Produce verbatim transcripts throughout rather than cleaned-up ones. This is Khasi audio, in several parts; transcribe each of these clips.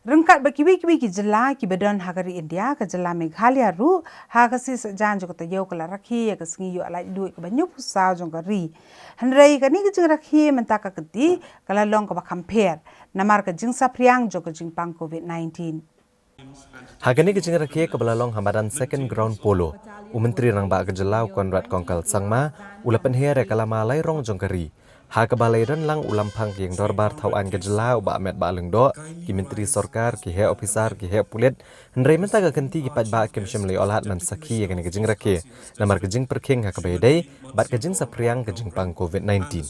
Ryngkat bad kiwei kiwei ki jylla kiba don ha ka ri India, ka jylla Meghalaya ruh ha ka sngi Saitjaiñ jong ka taïew ka la rakhe ïa ka sngi ïoh laitluid kaba hynñiewphew saw jong ka ri. Hynrei kane ka jingrakhe mynta ka kynti ka la long kaba kham pher namar ka jingsaphriang jong ka jingpang covid nineteen. Ha kane ka jingrakhe kaba la long ha madan Second Ground Polo, u Myntri Rangbah ka jylla u Conrad Kongkal Sangma u la pynher ïa ka lama lai rong jong ka ri, ha kaba la ïadon lang u Lamphang ka Ïing Dorbar Thaw Aiñ ka jylla u Bah Metbah Lyngdoh, ki myntri sorkar, ki heh ophisar, ki heh pulit. Hynrei mynta ka kynti ki paidbah kim shym la ïoh lad ban sakhi ïa kane ka jingrakhe namar ka jingpyrkhing ha kaba ïadei bad ka jingsaphriang ka jingpang covid nineteen.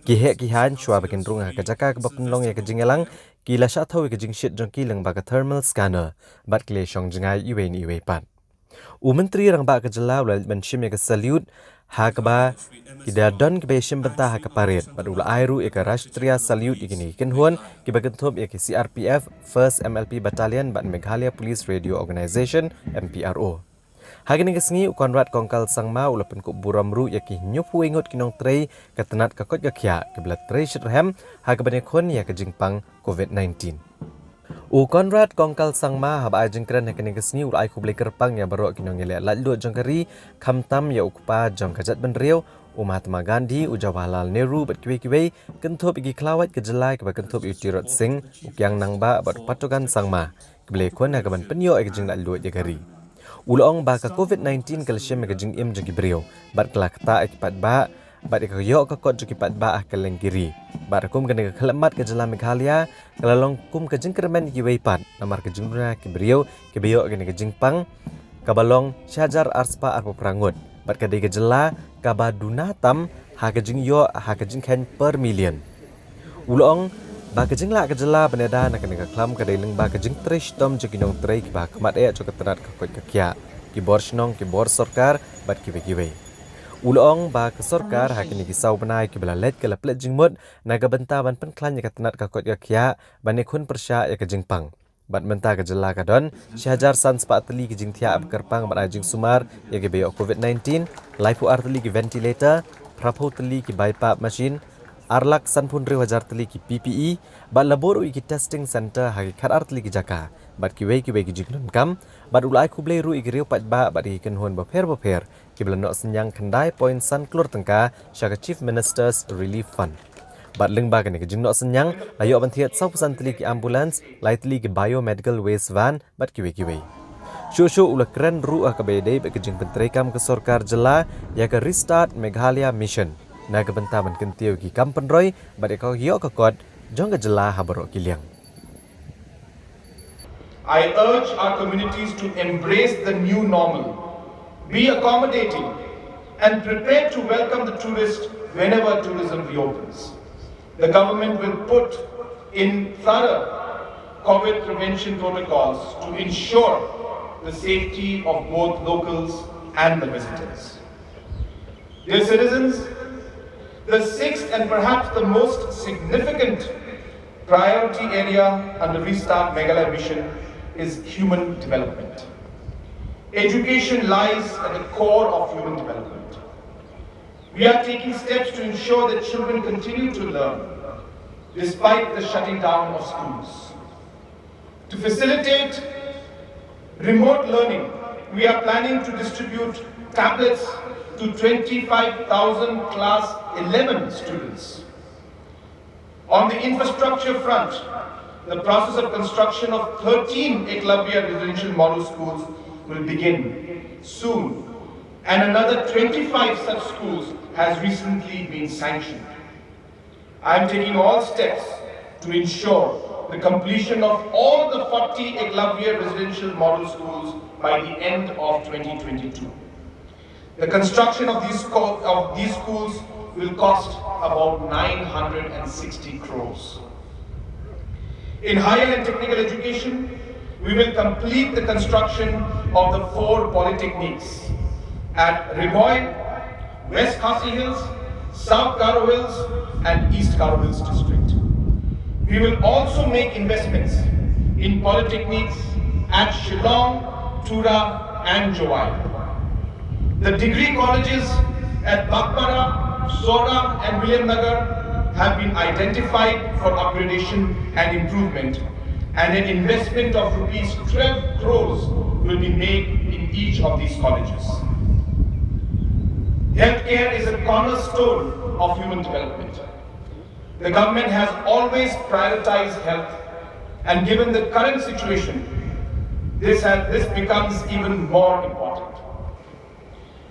Ki heh ki haiñ shuwa ba kin rung ha ka jaka kaba pynlong ïa ka jingïalang, ki la shah thew ïa ka jingshit jong ki lyngba ka thermal scanner bad ki la shong jngai iwei na iwei pat. U Myntri Rangbah ka jylla u la leit ban shim ïa ka salute ha kaba ki da don kiba ïashim bynta ha ka parade bad u la ai ruh ïa ka Rashtriya Salute ïa kine ki kynhun kiba kynthup ïa ki C R P F, First M L P Battalion bad Meghalaya Police Radio Organisation, M P R O. Ha kane ka sngi u Conrad Kongkal Sangma u la pynkup burom ruh ïa ki hynñiewphew ngut ki nongtrei ka tnat ka koit ka khiah kiba la trei shitrhem ha kaba ïakhun ïa ka jingpang covid nineteen. U Conrad Kongkal Sangma haba ai jingkren ha kane ka sngi u la ai khublei kyrpang ïa baroh ki nongïaleh laitluid jong ka ri, khamtam ïa u kpa jong ka jaitbynriew u Mahatma Gandhi, u Jawaharlal Nehru bad kiwei kiwei, kynthup ïa ki khlawait ka jylla kiba kynthup ïa u Tirot Sing, u Kiang Nangbah bad u Patokan Sangma, kiba la ïakhun ha kaban pynïoh ïa ka jinglaitluid ïa ka ri. U la ong ba ka covid nineteen ka la shim ïa ka jingim jong ki briew bad ka la ktah ïa ki paidbah bad ïa ka ïoh ka kot jong ki paidbah ha kylleng ki ri. Bad kum kane ka khyllipmat ka jylla Meghalaya ka la long kum ka jingkyrmen ïa kiwei pat namar ka jingduna ki briew kiba ïoh kane ka jingpang kaba long shi hajar arspah arphew phra ngut bad ka dei ka jylla kaba duna tam ha ka jingïoh ha ka jingkheiñ per million. U la ong ba ka jinglah ka jylla ban ïada na kane ka khlam ka dei lyngba ka jingtrei shitom jong ki nongtrei kiba ha khmat eh jong ka tnat ka koit ka khiah, ki bor shnong, ki bor sorkar bad kiwei kiwei. U la ong ba ka sorkar ha kine ki saw bnai kiba la leit ka la pynleit jingmut na ka bynta ban pynkhlaiñ ïa ka tnat ka koit ka khiah ban ïakhun pyrshah ïa ka jingpang. Bad mynta ka jylla ka don shi hajar san spah tylli ki jingthiah ba kyrpang ban ai jingsumar ïa kiba ïoh covid nineteen, laiphew ar tylli ki ventilator, phraphew tylli ki BiPAP machine, ar lak sanphew hynriew hajar tylli ki P P E, bad la buh ruh ïa ki testing centre ha ki khatar tylli ki jaka bad kiwei kiwei ki jingdonkam, bad u la ai khublei ruh ïa ki riew paidbah bad ïa ki kynhun bapher bapher kiba la noh synñiang khyndai point san klur tyngka sha ka Chief Minister's Relief Fund. Bad lyngba kane ka jingnoh synñiang la ïoh ban thied sawphew san tylli ki ambulance, lai tylli ki biomedical waste van bad kiwei kiwei. Shuh shuh u la kren ruh ha kaba ïadei bad ka jingpyntreikam ka sorkar jylla ïa ka Restart Meghalaya Mission na ka bynta ban kyntiew ïa ki kam pynroi bad ïa ka ïoh ka kot jong ka jylla ha baroh ki liang. I urge our communities to embrace the new normal, be accommodating, and prepared to welcome the tourist whenever tourism reopens. The government will put in thorough covid prevention protocols to ensure the safety of both locals and the visitors. Dear citizens, the sixth and perhaps the most significant priority area under Restart Meghalaya Mission is human development. Education lies at the core of human development. We are taking steps to ensure that children continue to learn despite the shutting down of schools. To facilitate remote learning, we are planning to distribute tablets to twenty-five thousand class eleven students. On the infrastructure front, the process of construction of thirteen Eklavya residential model schools will begin soon, and another twenty-five such schools has recently been sanctioned. I am taking all steps to ensure the completion of all the forty Eklavya residential model schools by the end of twenty twenty-two. The construction of these, scho- of these schools will cost about nine hundred sixty crores. In higher and technical education, we will complete the construction of the four polytechnics at Ri Bhoi, West Khasi Hills, South Garo Hills, and East Garo Hills district. We will also make investments in polytechnics at Shillong, Tura, and Jowai. The degree colleges at Baghmara, Sohra, and Williamnagar have been identified for upgradation and improvement, And an investment of rupees twelve crores will be made in each of these colleges. Healthcare is a cornerstone of human development. The government has always prioritized health, and given the current situation, this has, this becomes even more important.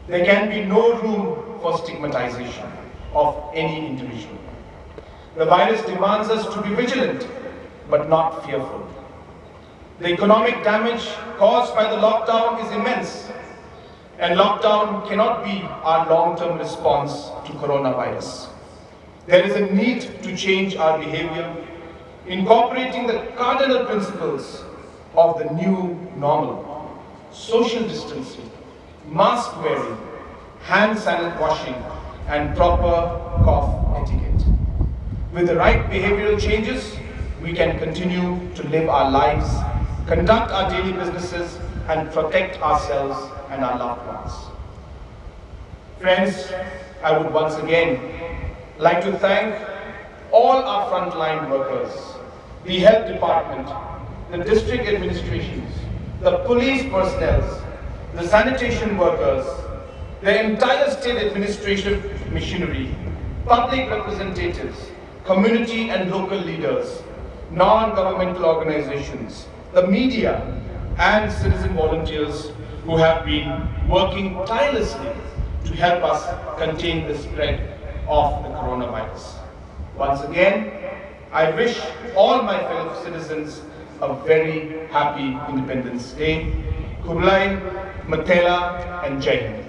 There can be no room for stigmatization of any individual. The virus demands us to be vigilant, but not fearful. The economic damage caused by the lockdown is immense, and lockdown cannot be our long-term response to coronavirus. There is a need to change our behavior, incorporating the cardinal principles of the new normal: social distancing, mask wearing, hand sanit washing, and proper cough etiquette. With the right behavioral changes, we can continue to live our lives, conduct our daily businesses, and protect ourselves and our loved ones. Friends, I would once again like to thank all our frontline workers, the health department, the district administrations, the police personnel, the sanitation workers, the entire state administrative machinery, public representatives, community and local leaders, non-governmental organizations, the media, and citizen volunteers who have been working tirelessly to help us contain the spread of the coronavirus. Once again, I wish all my fellow citizens a very happy Independence Day. Khublei, Mathela, and Jai Hind.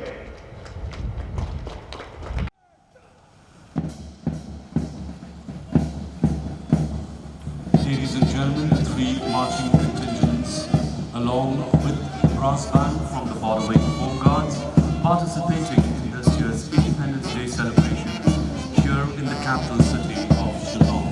Ladies and gentlemen, the three marching contingents, along with the brass band from the Border Wing Home Guards, participating in this year's Independence Day celebrations here in the capital city of Shillong.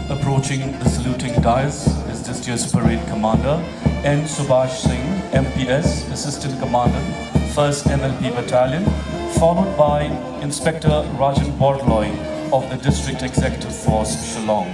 Approaching the saluting dais is this year's parade commander, N Subhash Singh, M P S, Assistant Commandant, First M L P Battalion, followed by Inspector Rajan Borloi of the District Executive Force, Shillong.